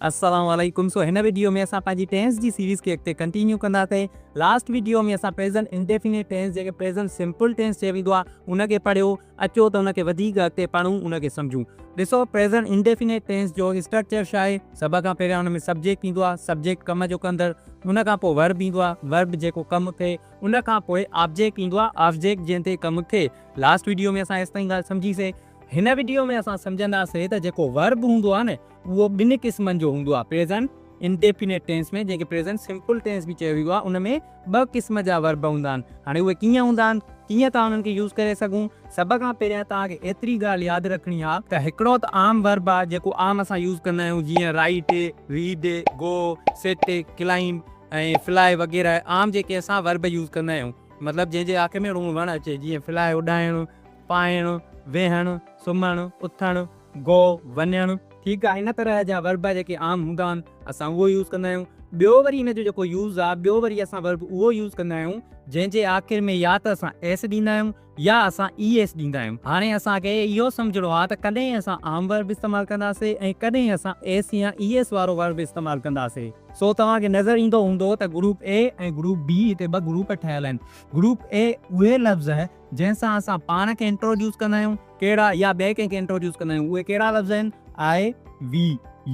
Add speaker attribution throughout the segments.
Speaker 1: السلام عليڪم سو هن وڊيو ۾ اسان پنهنجي ٽينس جي سيريز کي اڳتي ڪنٽينيو ڪنداسين لاسٽ وڊيو ۾ اسان پريزنٽ انڊيفينيٽ ٽينس جنهن کي پريزنٽ سمپل ٽينس چيو ويندو آهي ان کي پڙهيو اچو ته ان کي وڌيڪ اڳتي پڙهون ان کي سمجهون ڏسو پريزنٽ انڊيفينيٽ ٽينس جو اسٽرڪچر ڇا آهي سڀ کان پهريان ان ۾ سبجيڪٽ ايندو آهي سبجيڪٽ ڪم جو ڪندڙ ان کان پوء ورب ايندو آهي ورب جيڪو ڪم ٿئي ان کان پوء آبجيڪٽ ايندو آهي آبجيڪٽ جنهن تي ڪم ٿئي لاسٽ وڊيو ۾ اسان ايستائين ڳالهه سمجهي سي هن وڊيو ۾ اسان سمجهنداسين ته جيڪو ورب هوندو آهي نه اهو ٻن قسمن جو هوندو آهي پريزنٽ انڊيفينيٽ ٽينس ۾ جنهن کي پريزنٽ سمپل ٽينس به چيو ويندو آهي ان ۾ ٻه قسم جا ورب هوندا آهن هاڻي اهي ڪيئن هوندا آهن ڪيئن ٿا انهن کي يوز ڪري سگهون سڀ کان پهريان توهان کي ايتري ڳالهه ياد رکڻي آهي ته هڪڙو ته عام ورب آهي جيڪو عام اسان يوز ڪندا آهيون جيئن write, read, go, sit, climb ۽ fly وغيره عام جيڪي اسان ورب يوز ڪندا آهيون مطلب جنهن جي آخر ۾ ڻ وڻ اچي جيئن فلائي اڏائڻ پائڻ، ويهڻ، سمهڻ، اٿڻ، گو، وڃڻ، ٺيڪ آ ان طرح جا ورب جيڪي عام هوندا آهن اسان اهو يوز ڪندا آهيون. ٻيو وري ان جو جيڪو يوز آ ٻيو وري اسان ورب اهو يوز ڪندا آهيون جنهن جي آخر ۾ يا ته اسان ايس ڏيندا آهيون يا اسان اي ايس ڏيندا آهيون. هاڻي اسان کي اهو سمجهڻو آ ته ڪڏهن اسان عام ورب استعمال ڪنداسي ۽ ڪڏهن اسان ايس يا اي ايس وارو ورب استعمال ڪنداسي. سو توهان کي نظر ايندو هوندو ته گروپ اي ۽ گروپ بي هتي ٻه گروپ ٺهيل آهن. گروپ اي اهي لفظ جنهن سان اسان پاڻ کي انٽروڊيوس ڪندا آهيون، ڪهڙا يا ٻئي ڪنهن کي انٽروڊيوس ڪندا آهيون، اهي ڪهڙا لفظ آهن، آء، وي،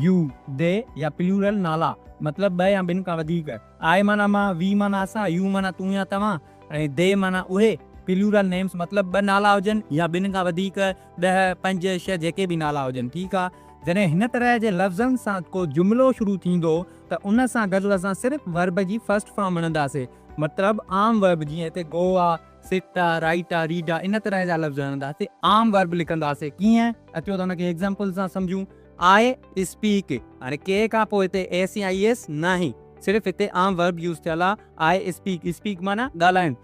Speaker 1: يو، the يا پليورل نالا، مطلب ٻه يا ٻن کان وڌيڪ، آء معنيٰ مان، وي معنيٰ اسان، يو معنيٰ تون يا توهان ۽ the معنيٰ اهي، پليورل نيمز مطلب ٻه نالا هجن يا ٻن کان وڌيڪ، ڏهه، پنج، ڇهه جيڪي به نالا هجن، ٺيڪ آ. جڏهن هن طرح جي لفظن سان ڪو جملو شروع ٿيندو ته ان سان گڏ اسان صرف ورب جي فرسٽ فارم هڻنداسين، مطلب عام ورب جيئن هتي گو آ، سٽ آ، رائيٽ آ، ريڊ آ ان طرح جا لفظ هڻنداسين عام ورب لکنداسين ڪيئن؟ اچو ته ان کي ايگزامپل سان سمجهون I speak هاڻي ڪي کان پوء هتي ايس يا اي ايس ناهي صرف هتي عام ورب يوز ٿيل آ I speak speak معنيٰ ڳالهائڻ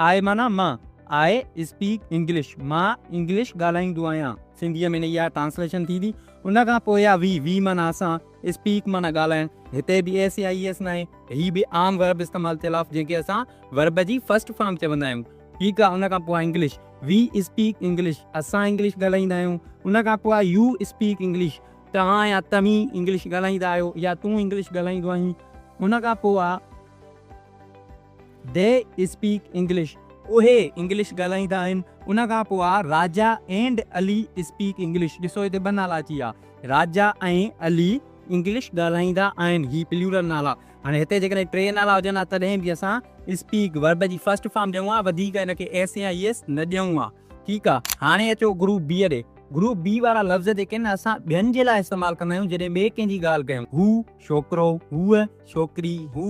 Speaker 1: I معنيٰ مان I speak English مان انگلش ڳالهائيندو آهيان سنڌيء ۾ اها ٽرانسليشن ٿيندي ان کان پوء آ وي وي معنيٰ اسان اسپيڪ معنيٰ ڳالهائڻ هتي به ايس يا اي ايس ناهي هي به عام ورب استعمال ٿيل آ جنهن کي اسان ورب جي فرسٽ فارم چوندا آهيون ٺيڪ آ ان کان پوء آ انگلش وي اسپيڪ انگلش اسان انگلش ڳالهائيندا آهيون ان کان پوء آ يو اسپيڪ انگلش توهان يا توهين انگلش ڳالهائيندا آهيو يا تون انگلش ڳالهائيندو آهين ان کان پوء آ the speak English اهي انگلش ڳالهائيندا آهن ان کان پوء آ Raja and Ali speak English ڏسو هتي ٻه نالا اچي ويا راجا ۽ علي انگلش ڳالهائيندا آهن هي پليورل نالا هاڻي هتي جيڪڏهن ٽي نالا هجن ها تڏهن به اسان اسپيڪ ورب جي فرسٽ فارم ڏيون ها وڌيڪ ان کي ايس يا اي ايس نه ڏيون ها ٺيڪ آ هاڻي اچو گروپ بي ڏي گروپ بي وارا لفظ جيڪي آهن اسان ٻين جي لاء استعمال ڪندا آهيون جڏهن ٻئي ڪنهن جي ڳالهه ڪيون هو ڇوڪرو هوء ڇوڪري هو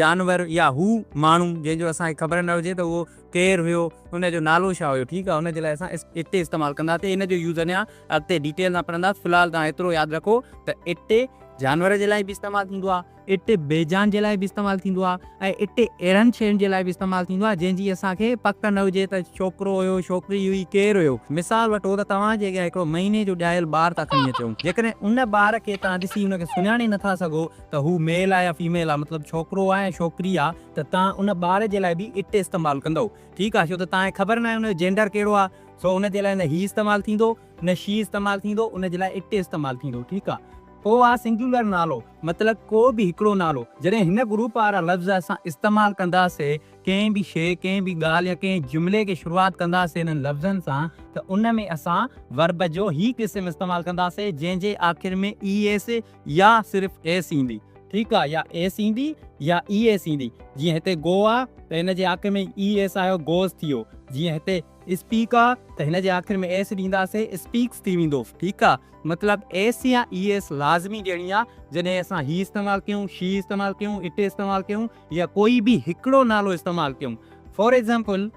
Speaker 1: جانور يا هو ماڻهو جنهن جو اسان کي خبر نه هجي ته اهو ڪير هيو ان جو نالو ڇا هيو ٺيڪ آ ان جي لاء اسان it استعمال ڪنداسين ان جو يوز اڃا اڳتي ڊيٽيل سان پڙهنداسين في الحال توهان ايترو ياد رکو ته it جانور جي لاء به استعمال ٿيندو آ it بيجان جي لاء به استعمال ٿيندو آ ۽ it اهڙن شين جي لاء به استعمال ٿيندو آ جنهن جي اسان کي پڪ نه هجي ته ڇوڪرو هيو ڇوڪري هئي ڪير هيو مثال وٺو ته توهان جي اڳيان هڪڙو مهيني جو ڄايل ٻار ٿا کڻي اچون جيڪڏهن ان ٻار کي توهان ڏسي ان کي سڃاڻي نٿا سگهو ته هو ميل آ يا فيميل آ مطلب ڇوڪرو آ يا ڇوڪري آ ته توهان ان ٻار جي لاء به it استعمال ڪندؤ ٺيڪ آ ڇو ته توهان کي خبر ناهي ان جو جينڊر ڪهڙو آ سو ان جي لاء نه هي استعمال ٿيندو نه شي استعمال ٿيندو ان جي لاء it استعمال ٿيندو ٺيڪ آ پوء آ سنگيولر نالو مطلب ڪو به هڪڙو نالو جڏهن هن گروپ وارا لفظ اسان استعمال ڪنداسي ڪنهن به شيء ڪنهن به ڳالهه يا ڪنهن جملي کي شروعات ڪنداسي انهن لفظن سان ته ان ۾ اسان ورب جو هي قسم استعمال ڪنداسي جنهن جي آخر ۾ اي ايس يا صرف ايس ايندي ٺيڪ آ يا ايس ايندي يا اي ايس ايندي جيئن هتي گو آ ته ان جي آخر ۾ اي ايس آيو گوز ٿي ويو جيئن هتي اسپيڪ آ ته هن جي آخر ۾ ايس ڏينداسي اسپيڪس ٿي ويندو ٺيڪ آ مطلب ايس يا اي ايس لازمي ڏيڻي آ جڏهن اسان هي استعمال ڪيون شي استعمال ڪيون it استعمال ڪيون يا ڪوئي به هڪڙو نالو استعمال ڪيون for example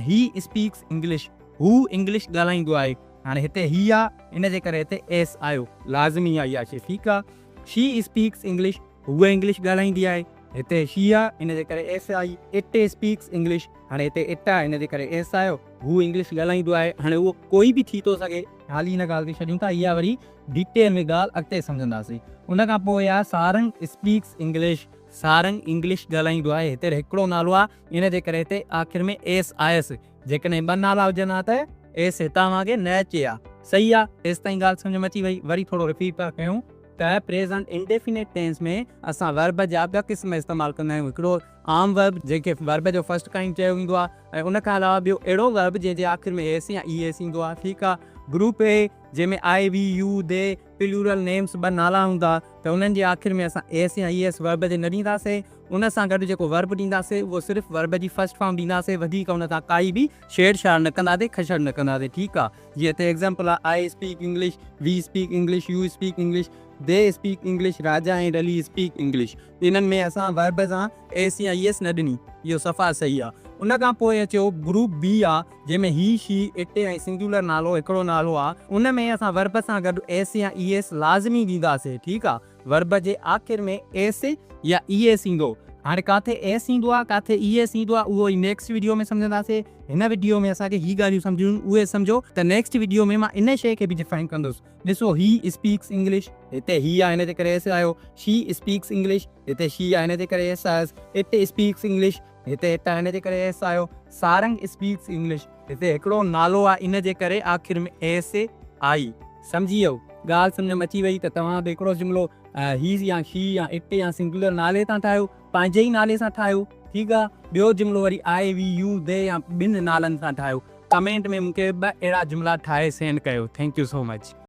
Speaker 1: he speaks English هو انگلش ڳالهائيندو آهي هاڻي هتي هي آ ان جي ڪري هتي ايس آيو لازمي آ اها شي ٺيڪ آ شي اسپيڪس انگلش هوء انگلش ڳالهائيندي آهي هتي شي آ ان جي ڪري S I it speaks English هاڻي هتي it آ ان جي ڪري ايس آيو هو انگلش ڳالهائيندو آهي هاڻي اهو ڪوئي به ٿي ٿو سگهي حالي هن ڳالهه کي ڇڏيون ٿا اها وري ڊيٽيل ۾ ڳالهه اڳتي سمجهنداسين ان کان پوء آ Sarang aspects English Sarang English ڳالهائيندو آهي هتي هڪڙو نالو آ ان جي ڪري هتي آخر ۾ ايس آيس جيڪڏهن ٻه نالا هجن ها ته ايس هتان وانگي نه اچي ها. صحيح آ؟ هيستائين ڳالهه سمجهه ۾ اچي وئي. وري ٿورو رپيٽ ٿا ڪيون. ته پريزنٽ انڊيفينيٽ ٽينس ۾ اسان ورب جا ٻه قسم استعمال ڪندا آهيون، هڪڙو عام ورب جنهن کي ورب جو فرسٽ ڪائنڊ چيو ويندو آهي ۽ ان کان علاوه ٻيو اهڙو ورب جنهن جي آخر ۾ ايس يا اي ايس ايندو آهي، ٺيڪ آهي. گروپ اي جنهن ۾ I, we, you, they, plural names ٻه نالا هوندا ته انهن جي آخر ۾ اسان ايس يا اي ايس ورب جي نه ڏينداسين، ان سان گڏ جيڪو ورب ڏينداسين اهو صرف ورب جي فرسٽ فارم ڏينداسين، وڌيڪ ان سان ڪائي به ڇيڙ ڇاڙ نه ڪنداسين، کڇڙ نه ڪنداسين، ٺيڪ آهي. جيئن هتي ايگزامپل آهي I speak English, we speak English, you speak English, they speak English, Raja ۽ Rali speak English. انهن ۾ اسان ورب سان ايس يا اي ايس نه ڏني، اهو صفا صحيح آهي. ان کان پوء اچيو گروپ بي آ جنهن ۾ هي، شي، it ۽ singular نالو هڪڙو نالو آ، ان ۾ اسان ورب سان گڏ ايس يا اي ايس لازمي ڏينداسين، ٺيڪ آ. ورب جي آخر ۾ ايس يا اي ايس ايندو. هاڻي ڪاٿي ايس ايندو آ ڪاٿي اي ايس ايندو آ اهو ئي نيڪسٽ وڊيو ۾ سمجهنداسين. هن وڊيو ۾ اسان کي هي ڳالهيون سمجهڻيون اهي سمجهو ته نيڪسٽ وڊيو ۾ مان ان شيء کي به ڊفائن ڪندس. ڏسو هي اسپيڪس انگلش هتي هي آ هن جي ڪري ايس آيو، شي اسپيڪس انگلش هتي شي آ هن جي ڪري ايس آيس، it speaks English هتي it آ هن جي ڪري ايس آيو، سارنگ اسپيڪس انگلش هتي هڪڙو نالو آ ان جي ڪري آخر ۾ ايس آئي. سمجهي ويو. ڳالهه سمجهه م اچي وئي ته توهان به هڪڙو جملو هي يا شي يا it يا سنگيولر نالي تان ٺاهيو، پنهنجي ئي نالي سان ٺاهيو، ٺيڪ آ. ٻيو جملو وري آء، وي، يو، the يا ٻن نالن سان ٺاهيو. ڪمينٽ ۾ مونکي ٻه اهڙا جملا ٺاهي سينڊ ڪيو. Thank you so much.